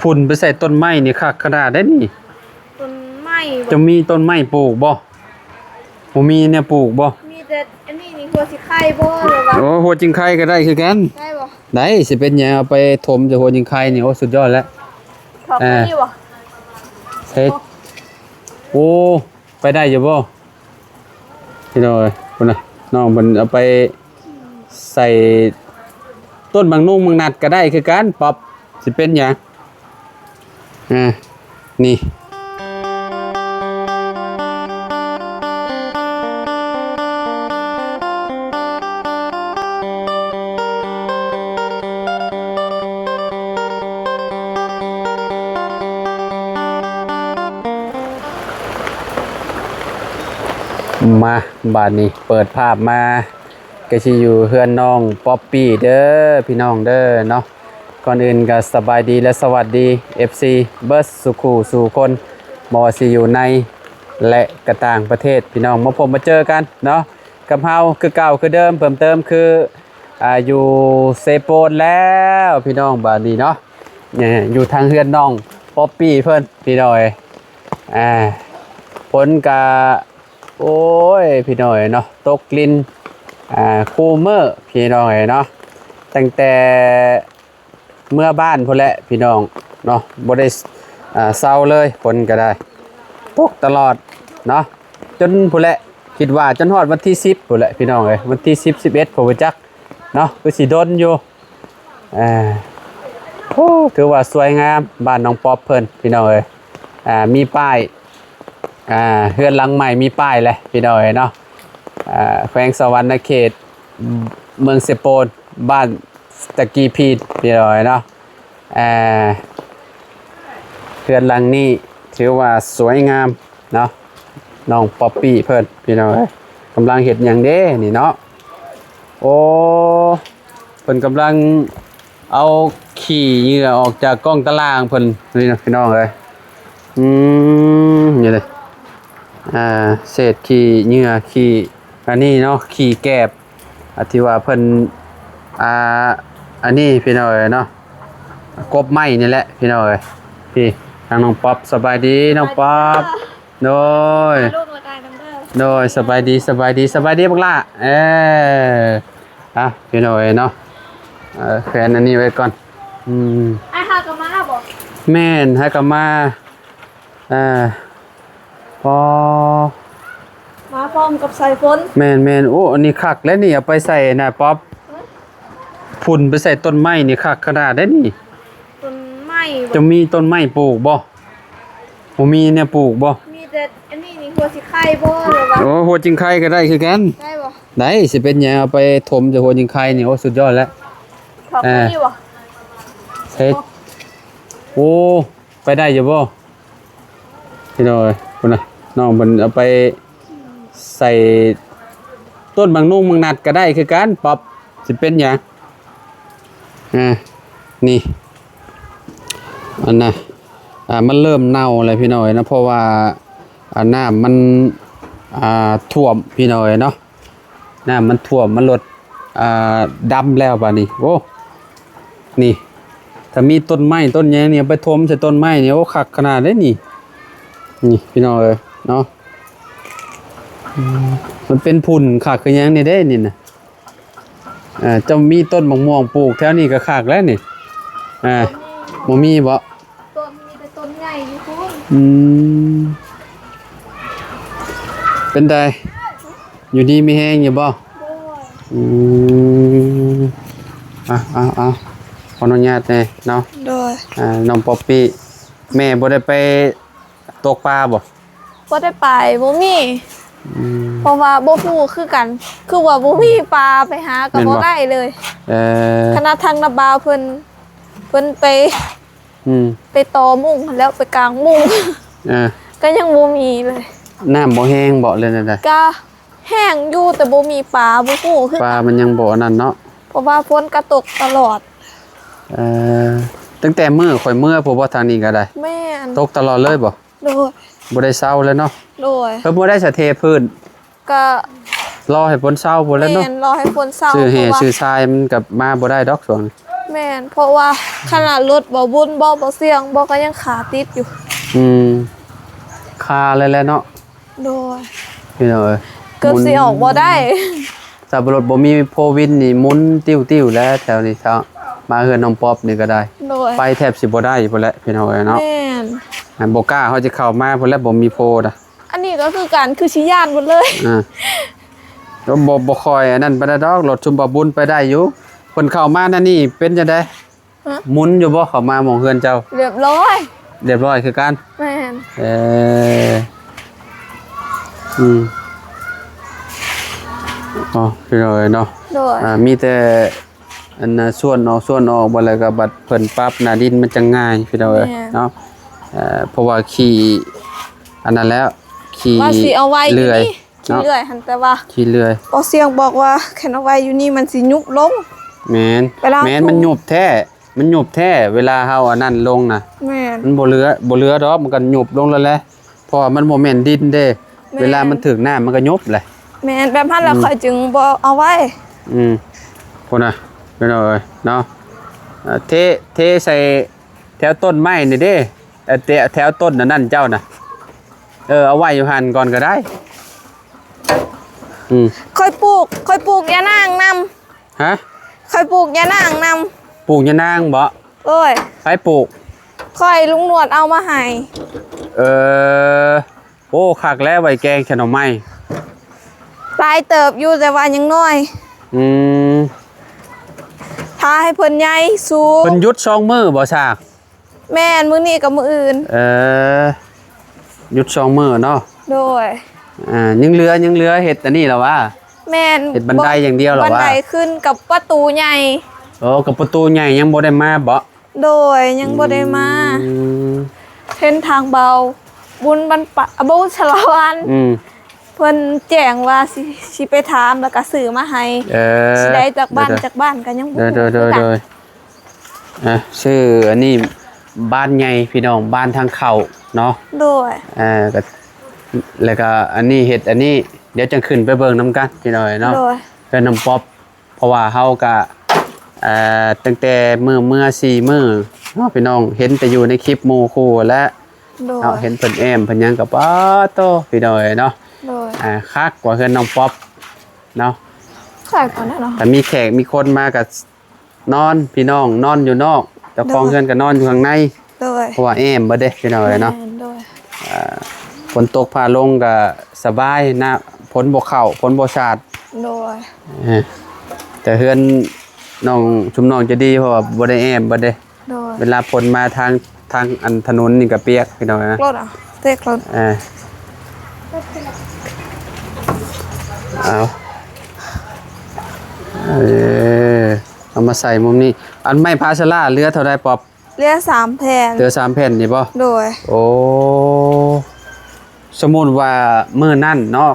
ຝຸ່ນໄປໃສ່ຕົ້ນໄມ້ນີ້ຄັກຂະໜາດໃດນີ້. ຕົ້ນໄມ້ບໍ່? ຈະມີຕົ້ນໄມ້ປູກບໍ່? ບໍ່ມີແນວປູກບໍ່? ມີແຕ່ອັນນີ້ນີ້ ຫົວຊິໄຄບໍ່ ຫຼືວ່າ? ໂອ້ ຫົວຈິງໄຄກໍໄດ້ຄືກັນ. ໄດ້ບໍ່? ໄດ້ ຊິເປັນຫຍັງ ເອົາໄປຖົມໃສ່ຫົວຈິງໄຄນີ້. ໂອ້ ສຸດຍອດແລ້ວ. ຖອກ ອ່າ ໄປນີ້ບໍ່? ເຮັດ ໂອ້ ໄປໄດ້ຢູ່ບໍ່? ພີ່ນ້ອງເອີຍ ພຸ້ນນະ ນ້ອງເພິ່ນເອົາໄປໃສ່ຕົ້ນໝາກນຸ່ງໝາກນັດກໍໄດ້ຄືກັນ ປັອບ ຊິເປັນຫຍັງ? ອ່າ ນີ້ ມາ ບາດນີ້ເປີດພາບມາ ກໍຊິຢູ່ເຮືອນນ້ອງປັອບປີ້ເດີ ພີ່ນ້ອງເດີເນາະ. ກ່ອນອື່ນກໍສະບາຍດີ ແລະ ສະຫວັດດີ ເອັຟຊີ ເບິດສູ່ຄູ່ສູ່ຄົນ ບໍ່ວ່າຊິຢູ່ໃນ ແລະ ກະຕ່າງປະເທດ ພີ່ນ້ອງ ມາພົບມາເຈີກັນເນາະ ກັບເຮົາຄືເກົ່າຄືເດີມ ເພີ່ມເຕີມຄື ອ່າ ຢູ່ເຊໂປນແລ້ວ ພີ່ນ້ອງ ບາດນີ້ເນາະ. ເອີ ຢູ່ທາງເຮືອນນ້ອງປັອບປີ້ເພິ່ນ ພີ່ນ້ອງເອີຍ ອ່າ ຝົນກະ ໂອ້ຍ ພີ່ນ້ອງເອີຍເນາະ ຕົກລິນ ອ່າ ຄູ່ມື້ ພີ່ນ້ອງເອີຍເນາະ ຕັ້ງແຕ່ເມືອບ້ານພຸ້ນແຫຼະ ພີ່ນ້ອງເນາະ ບໍ່ໄດ້ ອ່າ ເຊົາເລີຍ ຝົນກະໄດ້ ຕົກຕະຫຼອດເນາະ ຈົນພຸ້ນແຫຼະ ຄິດວ່າຈົນຮອດວັນທີສິບພຸ້ນແຫຼະ ພີ່ນ້ອງເອີຍ ວັນທີສິບ ສິບເອັດ ກໍບໍ່ຈັກເນາະ ຄືຊິດົນຢູ່. ອ່າ ໂອ້ ຖືວ່າສວຍງາມ ບ້ານນ້ອງປັອບເພິ່ນ ພີ່ນ້ອງເອີຍ ອ່າ ມີປ້າຍ ອ່າ ເຮືອນຫຼັງໃໝ່ມີປ້າຍແຫຼະ ພີ່ນ້ອງເອີຍເນາະ ອ່າ ແຂວງສະຫວັນນະເຂດ ເມືອງເຊໂປນ ບ້ານຕະກີພີນ ພີ່ນ້ອງເອີຍເນາະ. ອ່າ ເຮືອນຫຼັງນີ້ຖືວ່າສວຍງາມເນາະ ນ້ອງປັອບປີ້ເພິ່ນ ພີ່ນ້ອງເອີຍ ກຳລັງເຮັດຫຍັງເດ້ນີ້ເນາະ ໂອ້ ເພິ່ນກຳລັງເອົາຂີ້ເຫຍື້ອອອກຈາກກ້ອງຕາລ່າງເພິ່ນນີ້ນະ ພີ່ນ້ອງເອີຍ ອືມ ນີ້ເດ້ ອ່າ ເສດຂີ້ເຫຍື້ອ ຂີ້ ອັນນີ້ເນາະ ຂີ້ແກບ ອ່າ ທີ່ວ່າເພິ່ນ ອ່າ ອັນນີ້ ພີ່ນ້ອງເອີຍເນາະ ກົບໄມ້ນີ້ແຫຼະ ພີ່ນ້ອງເອີຍ ພີ່ ທາງນ້ອງປັອບ ສະບາຍດີ ນ້ອງປັອບ ສະບາຍດີເດີ ໂດຍ ພາລູກລະກາຍນຳເດີ ໂດຍ ສະບາຍດີ ສະບາຍດີ ສະບາຍດີບັກຫຼ້າ ເອີ ອ່ະ ພີ່ນ້ອງເອີຍເນາະ ເອີ ແຂວນອັນນີ້ໄວ້ກ່ອນ ອືມ ອ້າຍຫາກໍມາບໍ່? ແມ່ນ ຫາກໍມາ ອ່າ ອໍ ມາພ້ອມກັບສາຍຝົນ ແມ່ນໆ ໂອ້ ອັນນີ້ຄັກແລ້ວນີ້ ເອົາໄປໃສ່ນະ ປັອບ ພຸ້ນໄປໃສ່ຕົ້ນໄມ້ນີ້ຄັກຂະໜາດໃດນີ້ ຕົ້ນໄມ້ບໍ່? ຈະມີຕົ້ນໄມ້ປູກບໍ່? ບໍ່ມີແນວປູກບໍ່? ມີແຕ່ອັນນີ້ນີ້ ຫົວຊິໄຄບໍ່ ຫຼືວ່າ? ໂອ້ ຫົວຈິງໄຄກໍໄດ້ຄືກັນ ໄດ້ບໍ່? ໄດ້ ຊິເປັນຫຍັງ ເອົາໄປຖົມໃສ່ຫົວຈິງໄຄນີ້ ໂອ້ ສຸດຍອດແລ້ວ ຖອກ ອ່າ ໄປນີ້ບໍ່? ເຮັດ ໂອ້ ໄປໄດ້ຢູ່ບໍ່? ພີ່ນ້ອງເອີຍ ພຸ້ນນະ ນ້ອງເພິ່ນເອົາໄປໃສ່ຕົ້ນໝາກນຸ່ງໝາກນັດກໍໄດ້ຄືກັນ ປັອບ ຊິເປັນຫຍັງ? ອ່າ ນີ້ ອັນນະ ອ່າ ມັນເລີ່ມເນົ່າແລ້ວ ພີ່ນ້ອງເອີຍເນາະ ເພາະວ່າ ອ່າ ນ້ຳມັນ ອ່າ ຖ້ວມ ພີ່ນ້ອງເອີຍເນາະ. ນ້ຳມັນຖ້ວມ ມັນລົດ ອ່າ ດຳແລ້ວບາດນີ້ ໂອ້ ນີ້ ຖ້າມີຕົ້ນໄມ້ຕົ້ນຫຍັງນີ້ ເອົາໄປຖົມໃສ່ຕົ້ນໄມ້ນີ້ ໂອ້ ຄັກຂະໜາດເດ້ນີ້ ນີ້ ພີ່ນ້ອງເອີຍເນາະ ອືມ ມັນເປັນຝຸ່ນຄັກຄືຫຍັງນີ້ເດ້ນີ້ນະ ອ່າ ເຈົ້າມີຕົ້ນໝາກມ່ວງປູກແຖວນີ້ກໍຄັກແລ້ວນີ້ ອ່າ ບໍ່ມີບໍ່? ຕົ້ນ ມີແຕ່ຕົ້ນໃຫຍ່ຢູ່ພຸ້ນ ອືມ ເປັນໃດ ຢູ່ດີມີແຮງຢູ່ບໍ່? ໂດຍ ອືມ ເອົາ ເອົາ ເອົາ ຂໍອະນຸຍາດແດ່ເນາະ ໂດຍ ອ່າ ນ້ອງປັອບປີ້ ແມ່ບໍ່ໄດ້ໄປຕົກປາບໍ່? ບໍ່ໄດ້ໄປ ບໍ່ມີ ອືມ ເພາະວ່າບໍ່ຮູ້ຄືກັນ ຄືວ່າບໍ່ມີປາ ໄປຫາກໍບໍ່ໄດ້ເລີຍ ເອີ ຂະໜາດທາງນ້າບ່າວເພິ່ນ ເພິ່ນໄປ ອືມ ໄປຕໍ່ມຸ້ງຫັ້ນແລ້ວ ໄປກາງມຸ້ງ ເອີ ກໍຍັງບໍ່ມີເລີຍ ນ້ຳບໍ່ແຮງບໍ່ ຫຼືແນວໃດ? ກະແຮງຢູ່ ແຕ່ບໍ່ມີປາ ບໍ່ຮູ້ຄື ປາມັນຍັງບໍ່ອັນນັ້ນເນາະ ເພາະວ່າຝົນກະຕົກຕະຫຼອດ ເອີ ຕັ້ງແຕ່ມື້ຂ້ອຍເມືອພຸ້ນບໍ່ ທາງນີ້ກໍໄດ້ ແມ່ນ ຕົກຕະຫຼອດເລີຍບໍ່? ໂດຍ ບໍ່ໄດ້ເຊົາເລີຍເນາະ ໂດຍ ເພິ່ນບໍ່ໄດ້ສະເທພື້ນ ກະລໍໃຫ້ຝົນເຊົາພຸ້ນແຫຼະເນາະ ແມ່ນ ລໍໃຫ້ຝົນເຊົາ ຊື້ແຮ່ ຊື້ຊາຍ ມັນກໍມາບໍ່ໄດ້ດອກຊ່ວງນີ້ ແມ່ນ ເພາະວ່າຂະໜາດລົດບໍ່ບຸນບໍ່ ບໍ່ສ່ຽງບໍ່ ກໍຍັງຄາຕິດຢູ່. ອືມ ຄາເລີຍແຫຼະເນາະ. ໂດຍ ພີ່ນ້ອງເອີຍ ເກືອບຊິອອກບໍ່ໄດ້. ສັບປະລົດບໍ່ມີໂຟວິນນີ້ໝຸນຕິວໆແຫຼະແຖວນີ້ເຈົ້າ. ມາເຮືອນນ້ອງປັອບນີ້ກໍໄດ້ ໂດຍ ໄປແທບຊິບໍ່ໄດ້ພຸ້ນແຫຼະ ພີ່ນ້ອງເອີຍເນາະ. ແມ່ນ ອັນບໍ່ກ້າເຮົາຈະເຂົ້າມາພຸ້ນແຫຼະ ບໍ່ມີໂຟນະ. ອັນນີ້ກໍຄືກັນ ຄືຊິຢ້ານໝົດເລີຍ. ອ່າ ບໍ່ ບໍ່ຄ່ອຍອັນນັ້ນປານໃດດອກ ລົດຊຸມບ່າວບຸນໄປໄດ້ຢູ່. ເພິ່ນເຂົ້າມາແນວນີ້ເປັນຈັ່ງໃດ? ຮະ? ໝຸນຢູ່ບໍ່ ເຂົ້າມາໝ່ອງເຮືອນເຈົ້າ? ຮຽບຮ້ອຍ ຮຽບຮ້ອຍຄືກັນ. ແມ່ນ ເອີ ອືມ ອໍ ພີ່ນ້ອງເອີຍເນາະ. ໂດຍ ອ່າ ມີແຕ່ອັນນ່າ ສ່ວນອອກ ສ່ວນອອກ ບໍ່ແລ້ວກໍບັດເພິ່ນປັບໜ້າດິນມັນຈັ່ງງ່າຍ ພີ່ນ້ອງເອີຍ ແມ່ນ ເນາະ. ເອີ ເພາະວ່າຂີ້ອັນນັ້ນແລ້ວ ຂີ້ ວ່າຊິເອົາໄວ້ຢູ່ນີ້ ເລື່ອຍ ຂີ້ເລື່ອຍຫັ້ນ ແຕ່ວ່າ ຂີ້ເລື່ອຍ ບໍ່ສ່ຽງບອກວ່າຄັນເອົາໄວ້ຢູ່ນີ້ມັນຊິຍຸບລົງ. ແມ່ນ ເວລາ ແມ່ນ ມັນຍຸບແທ້ ມັນຍຸບແທ້ ເວລາເຮົາອັນນັ້ນລົງນະ. ແມ່ນ ມັນບໍ່ເຫຼືອ ບໍ່ເຫຼືອດອກ ມັນກໍຍຸບລົງແລ້ວແຫຼະ ເພາະວ່າມັນບໍ່ແມ່ນດິນເດ້. ແມ່ນ ເວລາມັນຖືກນ້ຳມັນກໍຍຸບແຫຼະ. ແມ່ນ ແບບນັ້ນແຫຼະ ອືມ ຂ້ອຍຈຶ່ງບໍ່ເອົາໄວ້. ອືມ ພຸ້ນນະ ພີ່ນ້ອງເອີຍເນາະ. ເອີ ເທ ເທໃສ່ແຖວຕົ້ນໄມ້ນີ້ເດ້ ເອີ ແຖວ ແຖວຕົ້ນອັນນັ້ນເຈົ້ານະ. ເອີ ເອົາໄວ້ຢູ່ຫັ້ນກ່ອນກໍໄດ້. ອືມ ຂ້ອຍປູກ ຂ້ອຍປູກຢານາງນຳ. ຮະ? ຂ້ອຍປູກຢານາງນຳ. ປູກຢານາງບໍ? ໂດຍ ໃຜປູກ? ຂ້ອຍ ລຸງໜວດເອົາມາໃຫ້. ເອີ ໂອ້ ຄັກແລ້ວ ໄວ້ແກງໃສ່ໜໍ່ໄມ້. ຫຼາຍເຕີບຢູ່ ແຕ່ວ່າຍັງນ້ອຍ. ອືມ ຖ້າໃຫ້ເພິ່ນໃຫຍ່ສູງ. ເພິ່ນຢຸດສອງມື້ບໍຊາ? ແມ່ນ ມື້ນີ້ກັບມື້ອື່ນ. ເອີ ຢຸດສອງມື້ເນາະ. ໂດຍ ອ່າ ຍັງເຫຼືອ ຍັງເຫຼືອເຮັດອັນນີ້ລະຫວາ? ແມ່ນ ເຮັດບັນໄດຢ່າງດຽວລະຫວາ? ບັນໄດຂຶ້ນກັບປະຕູໃຫຍ່. ໂອ້ ກັບປະຕູໃຫຍ່ຍັງບໍ່ໄດ້ມາບໍ? ໂດຍ ຍັງບໍ່ໄດ້ມາ. ອືມ ເຫັນທາງເບົາບຸນບັນປະ ອາ ບຸນສາລະວັນ. ອືມ ເພິ່ນແຈ້ງວ່າຊິ ຊິໄປຖາມ ແລ້ວກະຊື້ມາໃຫ້. ເອີ ຊິໄດ້ຈັກບ້ານ ໂດຍ ຈັກບ້ານກໍຍັງບໍ່ຮູ້ຄືກັນ. ໂດຍ ອ່າ ຊື່ອັນນີ້ບ້ານໃຫຍ່ພີ່ນ້ອງ ບ້ານທາງເຂົ້າເນາະ. ໂດຍ ເອີ ກໍ ແລ້ວກໍອັນນີ້ເຮັດອັນນີ້ ດຽວຈັ່ງຂຶ້ນໄປເບິ່ງນຳກັນພີ່ນ້ອງເນາະ. ໂດຍ ເຮືອນນ້ອງປັອບ ເພາະວ່າເຮົາກະ ເອີ ຕັ້ງແຕ່ມື້ເມືອສີ່ມື້ເນາະ ພີ່ນ້ອງ ເຫັນແຕ່ຢູ່ໃນຄລິບໝູ່ຄູ່ແຫຼະ. ໂດຍ ເນາະ ເຫັນເພິ່ນແອ້ມເພິ່ນຫຍັງກໍປາໂຕ ພີ່ນ້ອງເອີຍເນາະ. ໂດຍ ອ່າ ຄັກກວ່າເຮືອນນ້ອງປັອບເນາະ. ຄັກກວ່ານັ້ນເນາະ ຖ້າມີແຂກມີຄົນມາກໍ ນອນ ພີ່ນ້ອງນອນຢູ່ນອກ ເຈົ້າຂອງເຮືອນກໍນອນຢູ່ຂ້າງໃນ. ໂດຍ ເພາະວ່າແອ້ມເບິດເດ້ ພີ່ນ້ອງເອີຍເນາະ. ແມ່ນ ໂດຍ ອ່າ ຝົນຕົກຟ້າລົງກໍສະບາຍນະ ຝົນບໍ່ເຂົ້າ ຝົນບໍ່ສາດ. ໂດຍ ເອີ ແຕ່ເຮືອນນ້ອງ ຊຸມນ້ອງຈະດີ ເພາະວ່າບໍ່ໄດ້ແອ້ມເບິດເດ້. ໂດຍ ເວລາຝົນມາທາງ ທາງອັນຖະໜົນນີ້ກໍປຽກ ພີ່ນ້ອງເອີຍນະ. ລົດອະ ເຕະລົດ ເອີ ເອົາ ເອີ ເອົາມາໃສ່ມຸມນີ້. ອັນໄມ້ພາສາລາເຫຼືອເທົ່າໃດປອບ? ເຫຼືອສາມແຜ່ນ. ເຫຼືອສາມແຜ່ນນີ້ບໍ? ໂດຍ ໂອ້ ສົມມຸດວ່າມື້ນັ້ນເນາະ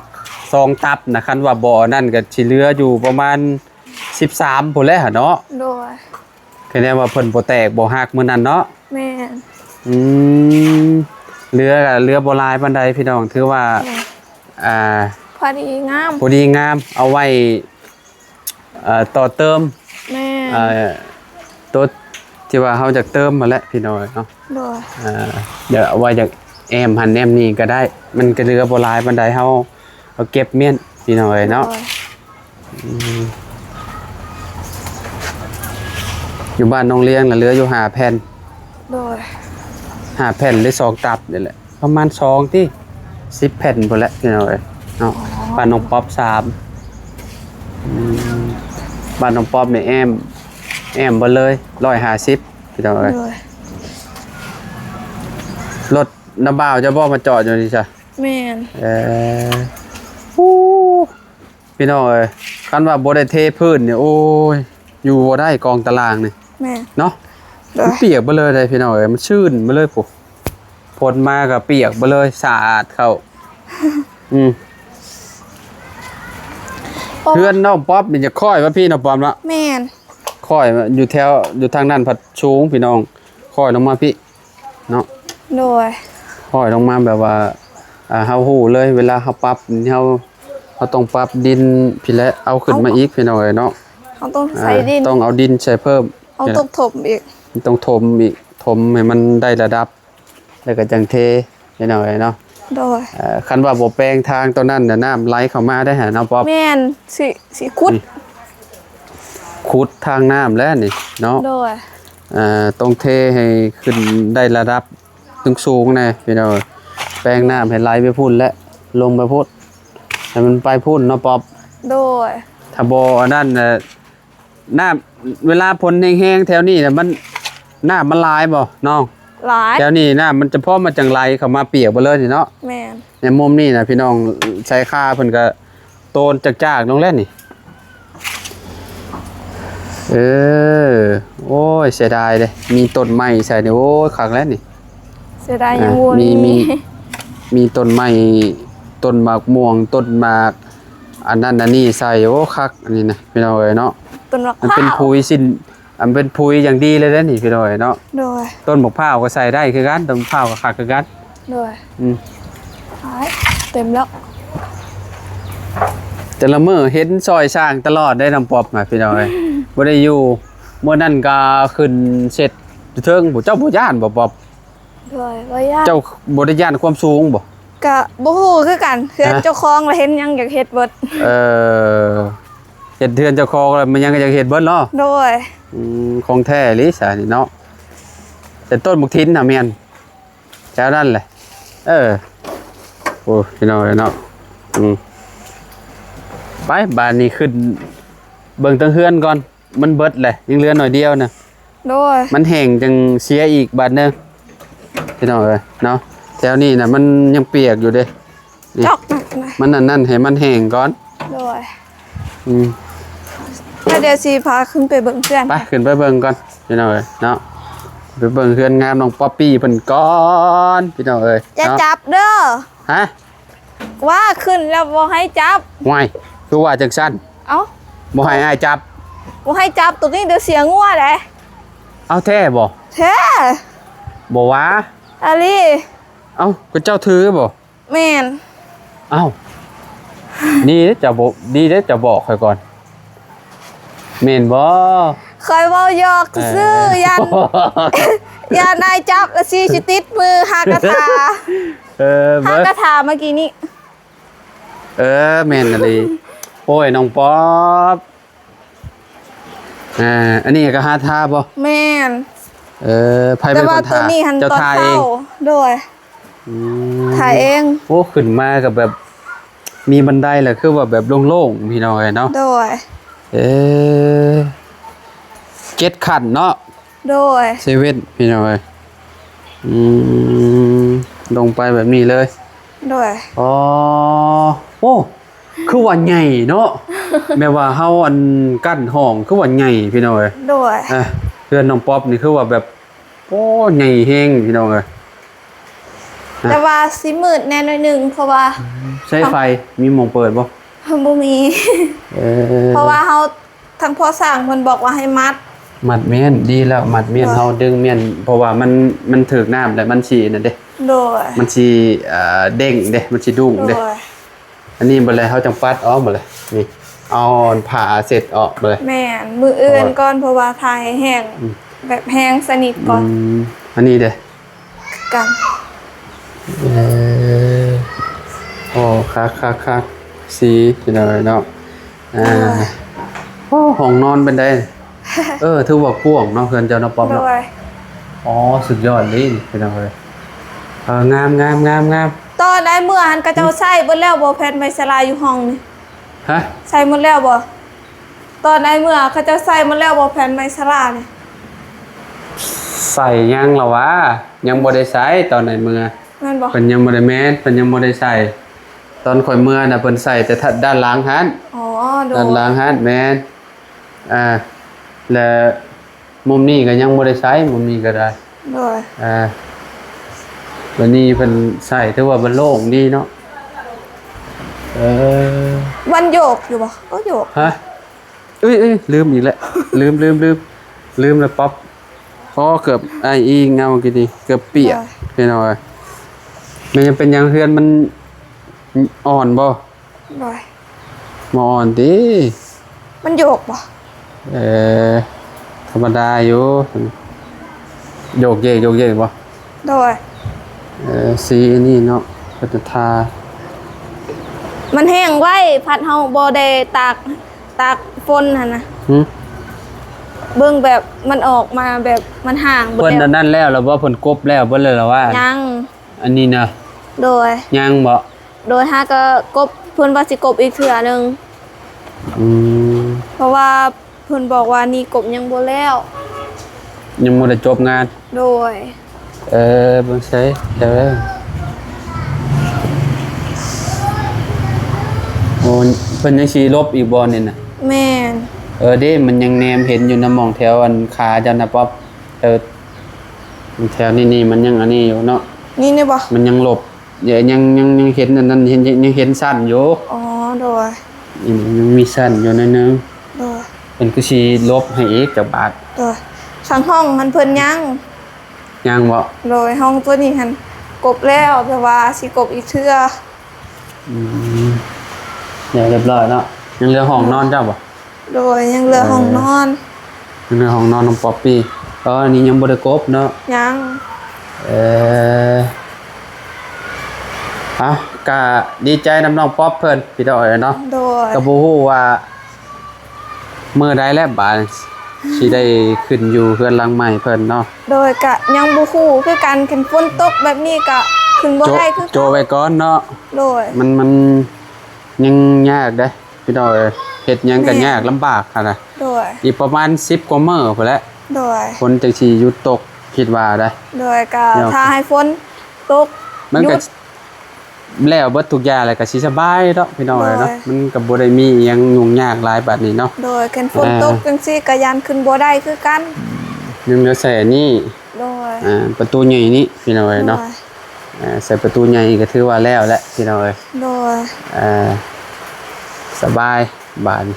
ສອງຕັບນະ ຄັນວ່າບໍ່ອັນນັ້ນກໍຊິເຫຼືອຢູ່ປະມານສິບສາມພຸ້ນແຫຼະເນາະ. ໂດຍ ຄະແນນວ່າເພິ່ນບໍ່ແຕກບໍ່ຫັກມື້ນັ້ນເນາະ. ແມ່ນ ອືມ ເຫຼືອ ເຫຼືອບໍ່ຫຼາຍປານໃດພີ່ນ້ອງ ຖືວ່າ ແມ່ນ ອ່າ ພໍດີງາມ ພໍດີງາມ ເອົາໄວ້ ເອີ ຕໍ່ເຕີມ. ແມ່ນ ເອີ ໂຕທີ່ວ່າເຮົາຢາກເຕີມຫັ້ນແຫຼະພີ່ນ້ອງເນາະ. ໂດຍ ເອີ ດຽວເອົາໄວ້ຢາກແອ້ມຫັ້ນແອ້ມນີ້ກໍໄດ້ ມັນກໍເຫຼືອບໍ່ຫຼາຍປານໃດ ເຮົາ ເຮົາເກັບມ້ຽນພີ່ນ້ອງເອີຍເນາະ. ໂດຍ ອືມ ຢູ່ບ້ານນ້ອງລຽງນະເຫຼືອຢູ່ຫ້າແຜ່ນ. ໂດຍ ຫ້າແຜ່ນຫຼືສອງຕັບນີ້ແຫຼະ ປະມານສອງຕິ ສິບແຜ່ນພຸ້ນແຫຼະພີ່ນ້ອງເອີຍເນາະ. ອໍ ບ້ານນ້ອງປັອບສາມ. ອືມ ບ້ານນ້ອງປັອບນີ້ແອ້ມ ແອ້ມເບິດເລີຍ ຮ້ອຍຫ້າສິບພີ່ນ້ອງເອີຍ. ໂດຍ ລົດນ້າບ່າວເຈົ້າບໍ່ມາຈອດຢູ່ນີ້ຊະ? ແມ່ນ ເອີ ໂອ້ ພີ່ນ້ອງເອີຍ ຄັນວ່າບໍ່ໄດ້ເທພື້ນນີ້ ໂອ້ຍ ຢູ່ບໍ່ໄດ້ກອງຕະລ່າງນີ້. ແມ່ນ ເນາະ ໂດຍ ມັນປຽກເບິດເລີຍເດ້ພີ່ນ້ອງເອີຍ ມັນຊື້ນເບິດເລີຍພຸ້ນ. ຝົນມາກໍປຽກເບິດເລີຍ ສາດເຂົ້າ. ອືມ ເຮືອນນ້ອງປັອບນີ້ຈະຄ້ອຍມາພີ້ເນາະ ປັອບເນາະ. ແມ່ນ ຄ້ອຍມາຢູ່ແຖວ ຢູ່ທາງນັ້ນພັດສູງພີ່ນ້ອງ ຄ້ອຍລົງມາພີ້. ເນາະ ໂດຍ ຫ້ອຍລົງມາແບບວ່າ ອ່າ ເຮົາຮູ້ເລີຍ ເວລາເຮົາປັບ ເຮົາ ເຮົາຕ້ອງປັບດິນພີ້ແຫຼະ ເອົາຂຶ້ນມາອີກ ເອົາ ພີ່ນ້ອງເອີຍເນາະ. ເຮົາຕ້ອງໃສ່ ອ່າ ດິນ ຕ້ອງເອົາດິນໃສ່ເພີ່ມ ເອົາຕົກຖົມອີກ ຕ້ອງຖົມອີກ ຖົມໃຫ້ມັນໄດ້ລະດັບ ແລ້ວກໍຈັ່ງເທ ພີ່ນ້ອງເອີຍເນາະ. ໂດຍ ເອີ ຄັນວ່າບໍ່ແປງທາງຕົວນັ້ນນະ ນ້ຳໄຫຼເຂົ້າມາໄດ້ຫາເນາະ ປອບ. ແມ່ນ ຊິ ຊິຂຸດ ອືມ ຂຸດທາງນ້ຳແລ້ວນີ້ເນາະ. ໂດຍ ເອີ ຕ້ອງເທໃຫ້ຂຶ້ນໄດ້ລະດັບສູງໆແດ່ ພີ່ນ້ອງເອີຍ. ແປງນ້ຳໃຫ້ໄຫຼໄປພຸ້ນ ແລະ ລົງໄປພຸ້ນ ໃຫ້ມັນໄປພຸ້ນເນາະ ປອບ. ໂດຍ ຖ້າບໍ່ອັນນັ້ນນະ ນ້ຳ ເວລາຝົນແຮງໆແຖວນີ້ນະ ມັນ ນ້ຳມັນຫຼາຍບໍ່ນ້ອງ? ຫຼາຍ ແຖວນີ້ນ້ຳມັນຈະພໍມາຈັ່ງໄຫຼເຂົ້າມາປຽກເບິດເລີຍນີ້ເນາະ. ແມ່ນ ໃນມຸມນີ້ນະ ພີ່ນ້ອງ ຊາຍຄາເພິ່ນກໍໂຕນຈາກໆລົງແລ້ວນີ້. ເອີ ໂອ້ຍ ເສຍດາຍເດ້ ມີຕົ້ນໄມ້ໃສ່ນີ້ ໂອ້ຍ ຄັກແລ້ວນີ້. ເສຍດາຍຍັງບໍ່ມີ ມີ ມີຕົ້ນໄມ້ ຕົ້ນໝາກມ່ວງ ຕົ້ນໝາກ ອັນນັ້ນອັນນີ້ໃສ່ ໂອ້ ຄັກ ອັນນີ້ນະ ພີ່ນ້ອງເອີຍເນາະ. ຕົ້ນໝາກພ້າວ ມັນເປັນປຸຍຊິ້ນ ອັນເປັນປຸຍຢ່າງດີເລີຍເດ້ນີ້ ພີ່ນ້ອງເອີຍເນາະ. ໂດຍ ຕົ້ນໝາກພ້າວກໍໃສ່ໄດ້ຄືກັນ ຕົ້ນໝາກພ້າວກໍຄັກຄືກັນ. ໂດຍ ອືມ ເຕັມແລ້ວ ແຕ່ລະມື້ເຫັນຊ່ອຍສ້າງຕະຫຼອດເດ້ ນ້ອງປອບນະ ພີ່ນ້ອງເອີຍ. ບໍ່ໄດ້ຢູ່ ມື້ນັ້ນກໍຂຶ້ນເຊັດຢູ່ເທິງ ເຈົ້າບໍ່ຢ້ານບໍ່ ປອບ? ໂດຍ ບໍ່ຢ້ານ. ເຈົ້າບໍ່ໄດ້ຢ້ານຄວາມສູງບໍ່? ກະບໍ່ຮູ້ຄືກັນ ເຮືອນ ຮະ ເຈົ້າຂອງລະເຫັນຫຍັງຢາກເຮັດເບິດ. ເອີ ເຮັດເຮືອນເຈົ້າຂອງລະມັນຫຍັງກໍຢາກເຮັດເບິດເນາະ. ໂດຍ ອືມ ຂອງແທ້ອີ່ຫຼີຊະນີ້ເນາະ. ແຕ່ຕົ້ນບັກຖິນນະແມ່ນແຖວນັ້ນແຫຼະ. ເອີ ໂອ້ ພີ່ນ້ອງເອີຍເນາະ. ອືມ ໄປ ບາດນີ້ຂຶ້ນເບິ່ງເທິງເຮືອນກ່ອນ. ມັນເບິດແຫຼະ ຍັງເຫຼືອໜ້ອຍດຽວນະ. ໂດຍ ມັນແຫ້ງຈັ່ງເສຍອີກບາດໜຶ່ງ ພີ່ນ້ອງເອີຍເນາະ. ແຖວນີ້ນະ ມັນຍັງປຽກຢູ່ເດ້ ນີ້ ຈອກ ມັນອັນນັ້ນ ໃຫ້ມັນແຫ້ງກ່ອນ. ໂດຍ ອືມ ແລ້ວດຽວຊິພາຂຶ້ນໄປເບິ່ງເຮືອນ ໄປ ຂຶ້ນໄປເບິ່ງກ່ອນ ພີ່ນ້ອງເອີຍເນາະ. ໄປເບິ່ງເຮືອນງາມນ້ອງປອບປີ້ເພິ່ນກ່ອນ ພີ່ນ້ອງເອີຍ. ຢ່າ ເນາະ ຈັບເດີ ຮະ ວ່າຂຶ້ນແລ້ວບໍ່ໃຫ້ຈັບ. ຫ້ວຍ ຄືວ່າຈັ່ງຊັ້ນ? ເອົ້າ ບໍ່ໃຫ້ອ້າຍຈັບ ບໍ່ໃຫ້ຈັບໂຕນີ້ ດຽວເສຍງົວເດ້. ເອົາແທ້ບໍ່? ແທ້ ບໍ່ວ່າ ອີ່ຫຼີ. ເອົ້າ ກໍເຈົ້າຖືບໍ່? ແມ່ນ. ເອົ້າ ດີເດ້ເຈົ້າບໍ່ ດີເດ້ເຈົ້າບອກຂ້ອຍກ່ອນ. ແມ່ນບໍ່? ຂ້ອຍເວົ້າຢອກຊື່ໆ ເອີ ຢ້ານ ຢ້ານນາຍຈັບລະຊິ ຊິຕິດມືຫາກະຖາ. ເອີ ຫາກະຖາເມື່ອກີ້ນີ້. ເອີ ແມ່ນອີ່ຫຼີ. ໂອ້ຍ ນ້ອງປອບ ອ່າ ອັນນີ້ກໍຫາທາບໍ່? ແມ່ນ. ເອີ ໃຜເປັນຄົນທາ? ແຕ່ວ່າໂຕນີ້ຫັ້ນ ເຈົ້າທາເອງ? ຕອນເຊົ້າ ໂດຍ. ອືມ ຖ່າຍເອງ. ໂອ້ ຂຶ້ນມາກໍແບບມີບັນໄດແຫຼະ ຄືວ່າແບບໂລ່ງໆ ພີ່ນ້ອງເອີຍເນາະ. ໂດຍ ເອີ ເຈັດຂັ້ນເນາະ. ໂດຍ ເຊເວັນ ພີ່ນ້ອງເອີຍ. ອືມ ລົງໄປແບບນີ້ເລີຍ. ໂດຍ ອໍ ໂອ້ ຄືວ່າໃຫຍ່ເນາະ. ແບບວ່າເຮົາອັນກັ້ນຫ້ອງ ຄືວ່າໃຫຍ່ ພີ່ນ້ອງເອີຍ. ໂດຍ ອ່ະ ເຮືອນນ້ອງປອບນີ້ ຄືວ່າແບບ ໂອ້ ໃຫຍ່ແຮງ ພີ່ນ້ອງເອີຍ. ແຕ່ວ່າຊິມືດແດ່ໜ້ອຍໜຶ່ງ ເພາະວ່າ ໃຊ້ໄຟ ມີໝ່ອງເປີດບໍ່? ບໍ່ມີ. ເອີ ເພາະວ່າເຮົາ ທາງພໍ່ຊ່າງເພິ່ນບອກວ່າໃຫ້ມັດ ມັດມ້ຽນ ດີແລ້ວ ມັດມ້ຽນ. ໂດຍ ເຮົາດຶງມ້ຽນ ເພາະວ່າມັນ ມັນຖືກນ້ຳແລ້ວ ມັນຊິນັ້ນເດ້. ໂດຍ ມັນຊິ ເອີ ເດ້ງເດ້ ມັນຊິດຸ້ງເດ້. ໂດຍ ອັນນີ້ບັດແລະ ເຮົາຈັ່ງປັດອອກບັດແລະ ນີ້ ເອົາຜ້າເຊັດອອກບັດແລະ. ແມ່ນ ມື້ອື່ນກ່ອນ ເພາະວ່າ ເພາະວ່າຖ້າໃຫ້ແຫ້ງ ອືມ ແບບແຫ້ງສະໜິດກ່ອນ. ອືມ ອັນນີ້ເດ້ ກັນ ເອີ ໂອ້ ຄັກໆໆ ສີ ພີ່ນ້ອງເອີຍເນາະ. ອ່າ ໂດຍ ໂອ້ ຫ້ອງນອນເປັນໃດ? ເອີ ຖືວ່າກວ້າງເນາະ ເຮືອນເຈົ້າເນາະ ປອບເນາະ. ໂດຍ ອໍ ສຸດຍອດເລີຍ ພີ່ນ້ອງເອີຍ. ເອີ ງາມໆໆໆ. ຕອນອ້າຍເມືອຫັ້ນ ເຂົາເຈົ້າໃຊ້ເບິດແລ້ວບໍ່ ແຜ່ນໄມ້ສະລາຢູ່ຫ້ອງນີ້? ຮະ? ໃຊ້ໝົດແລ້ວບໍ່? ຕອນອ້າຍເມືອ ເຂົາເຈົ້າໃຊ້ໝົດແລ້ວບໍ່ ແຜ່ນໄມ້ສະລານີ້? ໃຊ້ຍັງລະຫວາ? ຍັງບໍ່ໄດ້ໃຊ້ຕອນອ້າຍເມືອ. ແມ່ນບໍ່? ເພິ່ນຍັງບໍ່ໄດ້ ແມ່ນ ເພິ່ນຍັງບໍ່ໄດ້ໃຊ້. ຕອນຂ້ອຍເມືອນະ ເພິ່ນໃຊ້ແຕ່ດ້ານຫຼັງຫັ້ນ. ອໍ ໂດຍ ດ້ານຫຼັງຫັ້ນ ແມ່ນ. ອ່າ ແລະ ມຸມນີ້ກໍຍັງບໍ່ໄດ້ໃຊ້ ມຸມນີ້ກໍໄດ້. ໂດຍ ອ່າ ບັດນີ້ເພິ່ນໃຊ້ ຖືວ່າມັນໂລ່ງດີເນາະ. ເອີ ມັນໂຍກຢູ່ບໍ່? ກໍໂຍກ. ຮະ? ເອີຍ ເອີຍ ລືມອີກແລ້ວ ລືມ ລືມ ລືມ ລືມແລ້ວປັອບ. ອໍ ເກືອບອ້າຍອີ່ເງົາກີ້ນີ້ ເກືອບປຽກ. ໂດຍ ພີ່ນ້ອງເອີຍ ແມ່ນຍັງເປັນຫຍັງ ເຮືອນມັນອ່ອນບໍ່? ໂດຍ ບໍ່ອ່ອນຕິ? ມັນໂຍກບໍ່? ເອີ ທຳມະດາຢູ່ ໂຍກເຢກໂຍກເຢກບໍ່? ໂດຍ ເອີ ສີອັນນີ້ເນາະ ເພິ່ນຈະທາ ມັນແຫ້ງໄວ ພັດເຮົາບໍ່ໄດ້ຕາກ ຕາກຝົນຫັ້ນນະ ຫື? ເບິ່ງແບບມັນອອກມາແບບມັນຫ້າງເບິດ ເພິ່ນອັນນັ້ນແລ້ວລະບໍ່? ເພິ່ນກົບແລ້ວເບິດແລ້ວລະວ່າ? ຍັງ ອັນນີ້ນະ ໂດຍ ຍັງບໍ່? ໂດຍ ຫາກໍກົບ ເພິ່ນວ່າຊິກົບອີກເທື່ອໜຶ່ງ ອືມ ເພາະວ່າເພິ່ນບອກວ່ານີ້ກົບຍັງບໍ່ແລ້ວ ຍັງບໍ່ໄດ້ຈົບງານ ໂດຍ ເອີ ເບິ່ງໃສເດີ ໂອ້ ເພິ່ນຍັງຊິລົບອີກບໍ່ນີ້ນະ? ແມ່ນ ເອີ ເດ້ ມັນຍັງແນມເຫັນຢູ່ນຳໝ່ອງແຖວອັນຂາເຈົ້ານະ ປັອບ ເອີ ແຖວນີ້ນີ້ມັນຍັງອັນນີ້ຢູ່ເນາະ ນີ້ ນີ້ບໍ່? ມັນຍັງລົບ ຍັງ ຍັງ ຍັງເຫັນອັນນັ້ນ ເຫັນ ຍັງເຫັນຊັ້ນຢູ່ ອໍ ໂດຍ ຍັງ ຍັງມີຊັ້ນຢູ່ໜ້ອຍໜຶ່ງ ໂດຍ ເພິ່ນຄືຊິລົບໃຫ້ອີກຈັກບາດ ໂດຍ ທາງຫ້ອງຫັ້ນເພິ່ນຍັງ ຍັງບໍ່? ໂດຍ ຫ້ອງຕົວນີ້ຫັ້ນກົບແລ້ວ ແຕ່ວ່າຊິກົບອີກເທື່ອ ອືມ ແລ້ວຮຽບຮ້ອຍເນາະ ຍັງເຫຼືອຫ້ອງນອນເຈົ້າບໍ່? ໂດຍ ຍັງເຫຼືອຫ້ອງນອນ ເອີ ຍັງເຫຼືອຫ້ອງນອນນ້ອງປັອບປີ ອໍ ອັນນີ້ຍັງບໍ່ໄດ້ກົບເນາະ ຍັງ ເອີ ເອົ້າ ກະດີໃຈນຳນ້ອງປັອບເພິ່ນ ພີ່ນ້ອງເອີຍເນາະ ໂດຍ ກະບໍ່ຮູ້ວ່າມື້ໃດແລ້ວບາດຊິໄດ້ຂຶ້ນຢູ່ເຮືອນຫຼັງໃໝ່ເພິ່ນເນາະ ໂດຍ ກະຍັງບໍ່ຮູ້ຄືກັນ ຄັນຝົນຕົກແບບນີ້ກະຂຶ້ນບໍ່ໄດ້ຄືກັນ ໂຈະໄວ້ກ່ອນເນາະ ໂດຍ ມັນ ມັນຍັງຍາກເດ້ ພີ່ນ້ອງເອີຍ ເຮັດຫຍັງກໍຍາກລຳບາກຫັ້ນນະ ໂດຍ ອີກປະມານສິບກວ່າມື້ພຸ້ນແຫຼະ ໂດຍ ຝົນຈັ່ງຊິຢຸດຕົກ ຄິດວ່າໄດ໋ ໂດຍ ກໍຖ້າໃຫ້ຝົນຕົກ ມັນກໍແລ້ວເບິດທຸກຢ່າງແລ້ວ ກໍຊິສະບາຍເນາະ ພີ່ນ້ອງເອີຍເນາະ ໂດຍ ມັນກໍບໍ່ໄດ້ມີອີ່ຫຍັງຫຍຸ້ງຍາກຫຼາຍບາດນີ້ເນາະ ໂດຍ ຄັນຝົນຕົກຈັ່ງຊີ້ກໍຢ້ານຂຶ້ນບໍ່ໄດ້ຄືກັນ ຍັງເຫຼືອໃສ່ອັນນີ້ ໂດຍ ອ່າ ປະຕູໃຫຍ່ນີ້ ພີ່ນ້ອງເອີຍເນາະ ໂດຍ ອ່າ ໃສ່ປະຕູໃຫຍ່ກໍຖືວ່າແລ້ວແຫຼະ ພີ່ນ້ອງເອີຍ ໂດຍ ອ່າ ສະບາຍ ບາດນີ້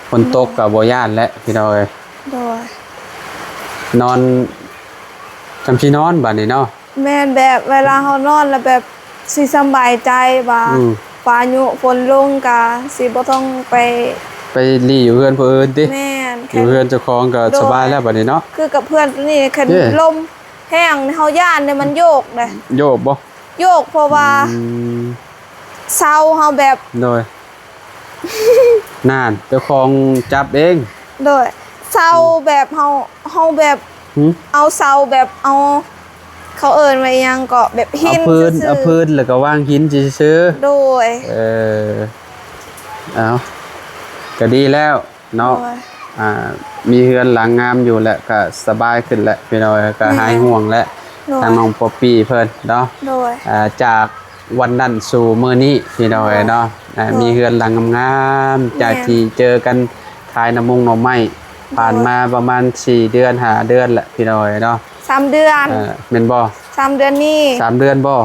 ຝົນຕົກກໍບໍ່ຢ້ານແຫຼະ ພີ່ນ້ອງເອີຍ ໂດຍ ນອນ ຈຳຊິນອນບາດນີ້ເນາະ ແມ່ນ ແບບເວລາເຮົານອນແລ້ວແບບຊິສະບາຍໃຈວ່າ ອືມ ພາຍຸຝົນລົງກໍຊິບໍ່ຕ້ອງໄປ ໄປຫຼີ່ຢູ່ເຮືອນຜູ້ອື່ນຕິ ແມ່ນ ຢູ່ເຮືອນເຈົ້າຂອງກໍ ໂດຍ ສະບາຍແລ້ວບາດນີ້ເນາະ ຄືກັບເຮືອນຕົວນີ້ ຄັນ ເດ້ ລົມແຮງເຮົາຢ້ານເດ້ ມັນໂຍກເດ້ ໂຍກບໍ່? ໂຍກ ເພາະວ່າ ອືມ ເສົາເຮົາແບບ ໂດຍ ນັ້ນ ເຈົ້າຂອງຈັບເອງ ໂດຍ ເສົາ ອືມ ແບບເຮົາ ເຮົາແບບ ຫື? ເອົາເສົາແບບເອົາ ເຂົາເອີ້ນວ່າອີ່ຫຍັງເກາະ ແບບຫີນ ເອົາພື້ນ ຊື່ໆ ເອົາພື້ນແລ້ວກໍວາງຫີນຊື່ໆ ໂດຍ ເອີ ເອົາ ກໍດີແລ້ວ ເນາະ ໂດຍ ອ່າ ມີເຮືອນຫຼັງງາມຢູ່ແຫຼະ ກະສະບາຍຂຶ້ນແຫຼະ ພີ່ນ້ອງເອີຍ ກະ ແມ່ນ ຫາຍຫ່ວງແຫຼະ ໂດຍ ທາງນ້ອງປັອບປີ້ເພິ່ນເນາະ ໂດຍ ອ່າ ຈາກວັນນັ້ນສູ່ມື້ນີ້ ພີ່ນ້ອງເອີຍເນາະ ໂດຍ ອ່າ ໂດຍ ມີເຮືອນຫຼັງງາມໆ ແມ່ນ ຈາກທີ່ເຈີກັນຂາຍໜໍ່ມຸງໜໍ່ໄມ້ ໂດຍ ຜ່ານມາປະມານສີ່ເດືອນ ຫ້າເດືອນແຫຼະ ພີ່ນ້ອງເອີຍເນາະ ສາມເດືອນ ເອີ ແມ່ນບໍ່? ສາມເດືອນນີ້ ສາມເດືອນບໍ່?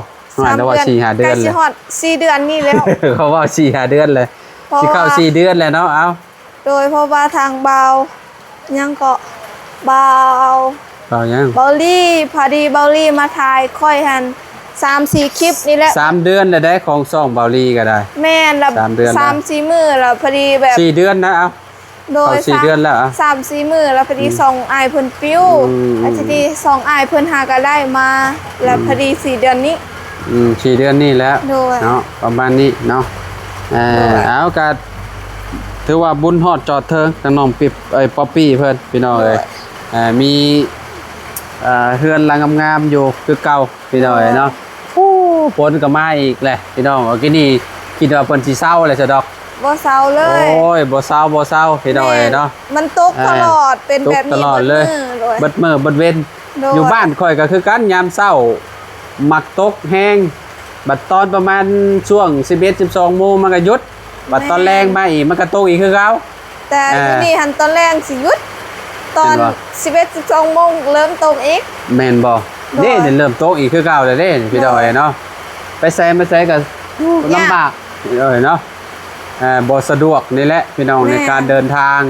ຫາຍແລ້ວວ່າສີ່ຫ້າເດືອນ ໃກ້ຊິຮອດສີ່ເດືອນນີ້ແລ້ວ ເຂົາເວົ້າສີ່ຫ້າເດືອນແລ້ວ ເພາະວ່າ ຊິເຂົ້າສີ່ເດືອນແລ້ວເນາະ ເອົ້າ ໂດຍ ເພາະວ່າທາງບ່າວ ຫຍັງເກາະ ບ່າວ ບ່າວຫຍັງ? ບ່າວລີ ພໍດີບ່າວລີມາຖ່າຍຂ້ອຍຫັ້ນ ສາມສີ່ຄລິບນີ້ແຫຼະ ສາມເດືອນແລ້ວເດ້ ຂອງຊ່ອງບ່າວລີກໍໄດ້ ແມ່ນລະ ສາມເດືອນແລ້ວ ສາມສີ່ມື້ລະ ພໍດີແບບ ສີ່ເດືອນນະ ເອົ້າ ໂດຍ ເຂົ້າສີ່ເດືອນແລ້ວ ສາມສີ່ມື້ລະ ພໍດີ ອືມ ຊ່ອງອ້າຍເພິ່ນປິວ ອືມ ແລ້ວທີນີ້ຊ່ອງອ້າຍເພິ່ນຫາກໍໄດ້ມາ ລະ ອືມ ພໍດີສີ່ເດືອນນີ້ ອືມ ສີ່ເດືອນນີ້ແຫຼະ ໂດຍ ເນາະ ປະມານນີ້ເນາະ ເອີ ໂດຍ ເອົາ ກະຖືວ່າບຸນຮອດຈອດເຖິງ ທາງນ້ອງປິບ ເອີຍ ປັອບປີ້ເພິ່ນ ພີ່ນ້ອງເອີຍ ໂດຍ ເອີ ມີ ເອີ ເຮືອນຫຼັງງາມໆຢູ່ຄືເກົ່າ ພີ່ນ້ອງເອີຍເນາະ ໂອ້ ຝົນກໍມາອີກແຫຼະ ພີ່ນ້ອງ ເມື່ອກີ້ນີ້ຄິດວ່າເພິ່ນຊິເຊົາແລ້ວຊະດອກ ບໍ່ເຊົາເລີຍ ໂອ້ຍ ບໍ່ເຊົາ ບໍ່ເຊົາ ພີ່ນ້ອງເອີຍເນາະ ແມ່ນ ມັນຕົກ ເອີ ຕະຫຼອດ ເປັນແບບນີ້ ຕົກຕະຫຼອດເລີຍ ເບິດມື້ ເບິດມື້ເບິດເວັນ ໂດຍ ຢູ່ບ້ານຂ້ອຍກໍຄືກັນ ຍາມເຊົ້າມັກຕົກແຮງ ບັດຕອນປະມານຊ່ວງສິບເອັດ ສິບສອງໂມງມັນກໍຢຸດ ບັດຕອນແລງມາອີກ ແມ່ນ ມັນກໍຕົກອີກຄືເກົ່າ ແຕ່ ອ່າ ຢູ່ນີ້ຫັ້ນຕອນແລງຊິຢຸດ ຕອນ ແມ່ນບໍ່ ສິບເອັດ ສິບສອງໂມງເລີ່ມຕົກອີກ ແມ່ນບໍ່ ໂດຍ ເດ້ ເລີ່ມຕົກອີກຄືເກົ່າແລ້ວເດ້ ພີ່ນ້ອງເອີຍເນາະ ໂດຍ ໄປໃສມາໃສກໍ ໂອ້ ຍາກ ລຳບາກ ພີ່ນ້ອງເອີຍເນາະ ອ່າ ບໍ່ສະດວກນີ້ແຫຼະ ພີ່ນ້ອງ ແມ່ນ ໃນການເດີນທາງ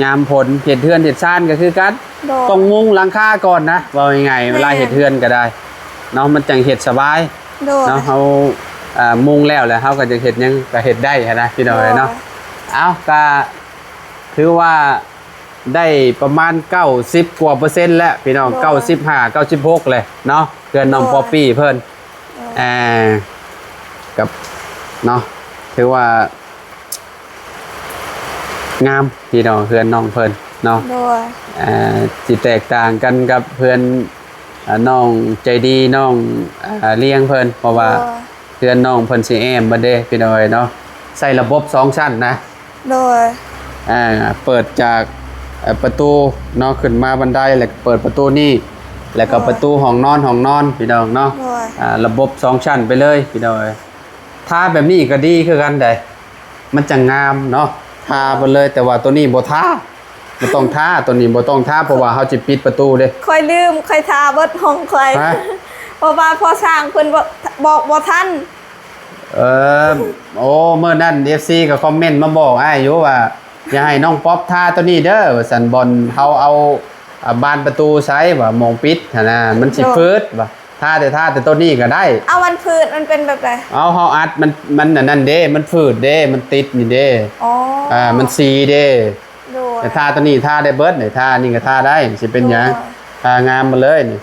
ຍາມຝົນ ເຮັດເຮືອນເຮັດຊານກໍຄືກັນ ໂດຍ ຕ້ອງມຸງຫຼັງຄາກ່ອນນະ ເວົ້າງ່າຍໆ ແມ່ນ ເວລາເຮັດເຮືອນກໍໄດ້ເນາະ ມັນຈັ່ງເຮັດສະບາຍ ໂດຍ ເນາະ ເຮົາ ອ່າ ມຸງແລ້ວ ແລ້ວເຮົາກໍຈະເຮັດຫຍັງກໍເຮັດໄດ້ຫັ້ນນະ ພີ່ນ້ອງເອີຍເນາະ ໂດຍ ເອົ້າ ກໍຖືວ່າ ໄດ້ປະມານເກົ້າສິບກວ່າເປີເຊັນແລ້ວພີ່ນ້ອງ ໂດຍ ເກົ້າສິບຫ້າ ເກົ້າສິບຫົກແຫຼະເນາະ ເຮືອນນ້ອງ ໂດຍ ປອບປີ້ເພິ່ນ ໂດຍ ອ່າ ກັບເນາະ ຖືວ່າງາມພີ່ນ້ອງ ເຮືອນນ້ອງເພິ່ນເນາະ ໂດຍ ອ່າ ຊິແຕກຕ່າງກັນກັບເຮືອນ ອ່າ ນ້ອງໃຈດີ ນ້ອງ ອ່າ ລ້ຽງເພິ່ນ ເພາະວ່າ ໂດຍ ເຮືອນນ້ອງເພິ່ນຊິແອ້ມເບິດເດ້ພີ່ນ້ອງເອີຍເນາະ ໃຊ້ລະບົບສອງຊັ້ນນະ ໂດຍ ອ່າ ເປີດຈາກ ເອີ່ ປະຕູເນາະ ຂຶ້ນມາບັນໄດ ແລ້ວກໍເປີດປະຕູນີ້ ແລ້ວກໍ ໂດຍ ປະຕູຫ້ອງນອນ ຫ້ອງນອນ ພີ່ນ້ອງເນາະ ໂດຍ ອ່າ ລະບົບສອງຊັ້ນໄປເລີຍພີ່ນ້ອງເອີຍ ທາແບບນີ້ກໍດີຄືກັນໃດ ມັນຈັ່ງງາມເນາະ ທາເບິດເລີຍ ໂດຍ ແຕ່ວ່າໂຕນີ້ບໍ່ທາ ບໍ່ຕ້ອງທາ ໂຕນີ້ບໍ່ຕ້ອງທາ ເພາະວ່າເຮົາຊິປິດປະຕູເດ້ ຂ້ອຍລືມ ຂ້ອຍທາເບິດຫ້ອງຂ້ອຍ ຮະ? ເພາະວ່າພໍ່ຊ່າງເພິ່ນບອກ ບອກບໍ່ທັນ ເອີ ໂອ້ ມື້ນັ້ນເອັຟຊີກໍຄອມເມັນມາບອກອ້າຍຢູ່ວ່າ ຢ່າໃຫ້ນ້ອງປັອບທາໂຕນີ້ເດີວ່າຊັ້ນ ບ່ອນເຮົາເອົາ ອ່າ ບານປະຕູໃສ່ວ່າ ໝ່ອງປິດຫັ້ນນະ ມັນຊິ ໂດຍ ຝືດວ່າ ທາແຕ່ ທາແຕ່ໂຕນີ້ກໍໄດ້ ເອົາ ມັນຝືດ ມັນເປັນແບບໃດ? ເອົາ ເຮົາອັດ ມັນ ມັນອັນນັ້ນເດ້ ມັນຝືດເດ້ ມັນຕິດນີ້ເດ້ ອໍ ອ່າ ມັນສີເດ້ ໂດຍ ແຕ່ທາໂຕນີ້ທາໄດ້ເບິດນີ້ ທານີ້ກໍທາໄດ້ ຊິເປັນຫຍັງ ໂດຍ ທາງາມມາເລີຍນີ້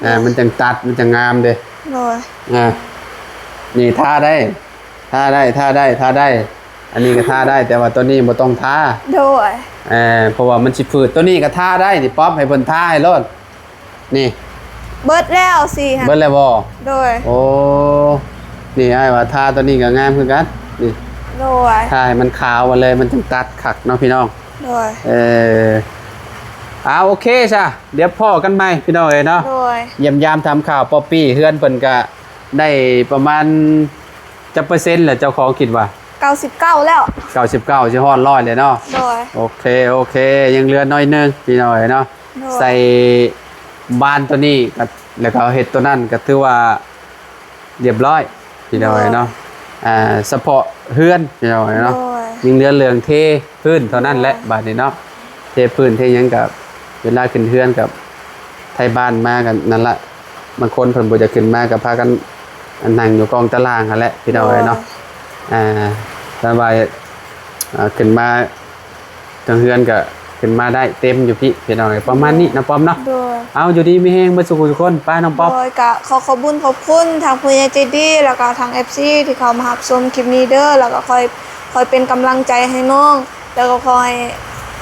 ອ່າ ມັນຈັ່ງຕັດ ມັນຈັ່ງງາມເດ້ ໂດຍ ອ່າ ນີ້ທາໄດ້ ທາໄດ້ ທາໄດ້ ທາໄດ້ ອັນນີ້ກໍທາໄດ້ ແຕ່ວ່າໂຕນີ້ບໍ່ຕ້ອງທາ ໂດຍ ເອີ ເພາະວ່າມັນຊິຝືດ ໂຕນີ້ກໍທາໄດ້ນີ້ ປັອບໃຫ້ເພິ່ນທາໃຫ້ໂລດ ນີ້ ເບິດແລ້ວສີຫັ້ນ ເບິດແລ້ວບໍ່? ໂດຍ ໂອ້ ນີ້ອ້າຍວ່າທາໂຕນີ້ກໍງາມຄືກັນ ນີ້ ໂດຍ ທາໃຫ້ມັນຂາວມາເລີຍ ມັນຈຶ່ງຕັດຄັກເນາະພີ່ນ້ອງ ໂດຍ ເອີ ເອົາ ໂອເຄຊະ ດຽວພໍ້ກັນໃໝ່ພີ່ນ້ອງເອີຍເນາະ ໂດຍ ຢ້ຽມຢາມຖາມຂ່າວປອບປີ້ ເຮືອນເພິ່ນກະໄດ້ປະມານຈັກເປີເຊັນແຫຼະ ເຈົ້າຂອງຄິດວ່າ? ເກົ້າສິບເກົ້າແລ້ວ ເກົ້າສິບເກົ້າ ຊິຮອດຮ້ອຍແລ້ວເນາະ ໂດຍ ໂອເຄ ໂອເຄ ຍັງເຫຼືອໜ້ອຍໜຶ່ງພີ່ນ້ອງເອີຍເນາະ ໂດຍ ໃສ່ບານໂຕນີ້ກໍ ແລ້ວກໍເຮັດໂຕນັ້ນກໍຖືວ່າ ຮຽບຮ້ອຍພີ່ນ້ອງເອີຍເນາະ ໂດຍ ອ່າ ສະເພາະເຮືອນພີ່ນ້ອງເອີຍເນາະ ໂດຍ ຍັງເຫຼືອເລື່ອງເທພື້ນເທົ່ານັ້ນແຫຼະ ໂດຍ ບາດນີ້ເນາະ ເທພື້ນເທຫຍັງກໍເວລາຂຶ້ນເຮືອນກໍໄທບ້ານມາກໍນັ້ນລະ ບາງຄົນເພິ່ນບໍ່ຢາກຂຶ້ນມາກໍພາກັນ ອັນ ນັ່ງຢູ່ກ້ອງຕາລ່າງຫັ້ນແຫຼະພີ່ນ້ອງເອີຍເນາະ ໂດຍ ອ່າ ແຕ່ວ່າ ອ່າ ຂຶ້ນມາ ທາງເຮືອນກໍຂຶ້ນມາໄດ້ເຕັມຢູ່ພີ້ພີ່ນ້ອງເອີຍ ປະມານນີ້ເນາະ ໂດຍ ປ້ອມເນາະ ໂດຍ ເອົາ ຢູ່ດີມີແຮງເບິດສູ່ຜູ້ທຸກຄົນ ໄປນ້ອງປ້ອມ ໂດຍ ກະຂໍຂອບບຸນຂອບຄຸນທາງຜູ້ໃຫຍ່ໃຈດີ ແລ້ວກະທາງເອັຟຊີທີ່ເຂົ້າມາຮັບຊົມຄລິບນີ້ເດີ ແລ້ວກະຄອຍ ຄອຍເປັນກຳລັງໃຈໃຫ້ນ້ອງ ແລ້ວກະຂໍໃຫ້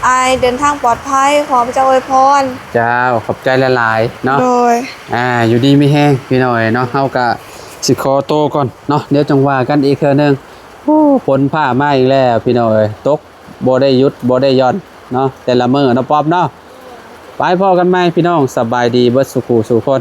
ອ້າຍເດີນທາງປອດໄພ ຂໍພະເຈົ້າອວຍພອນ ເຈົ້າ ຂອບໃຈຫຼາຍໆເນາະ ໂດຍ ອ່າ ຢູ່ດີມີແຮງພີ່ນ້ອງເອີຍເນາະ ເຮົາກະຊິຂໍໂຕກ່ອນເນາະ ດຽວຈັ່ງວ່າກັນອີກເທື່ອໜຶ່ງ ໂອ້ ຝົນຟ້າມາອີກແລ້ວພີ່ນ້ອງເອີຍ ຕົກ ບໍ່ໄດ້ຢຸດບໍ່ໄດ້ຢ່ອນເນາະ ແຕ່ລະມື້ເນາະ ປ້ອມເນາະ ໄປພໍ້ກັນໃໝ່ພີ່ນ້ອງ ສະບາຍດີເບິດສູ່ຜູ້ສູ່ຄົນ.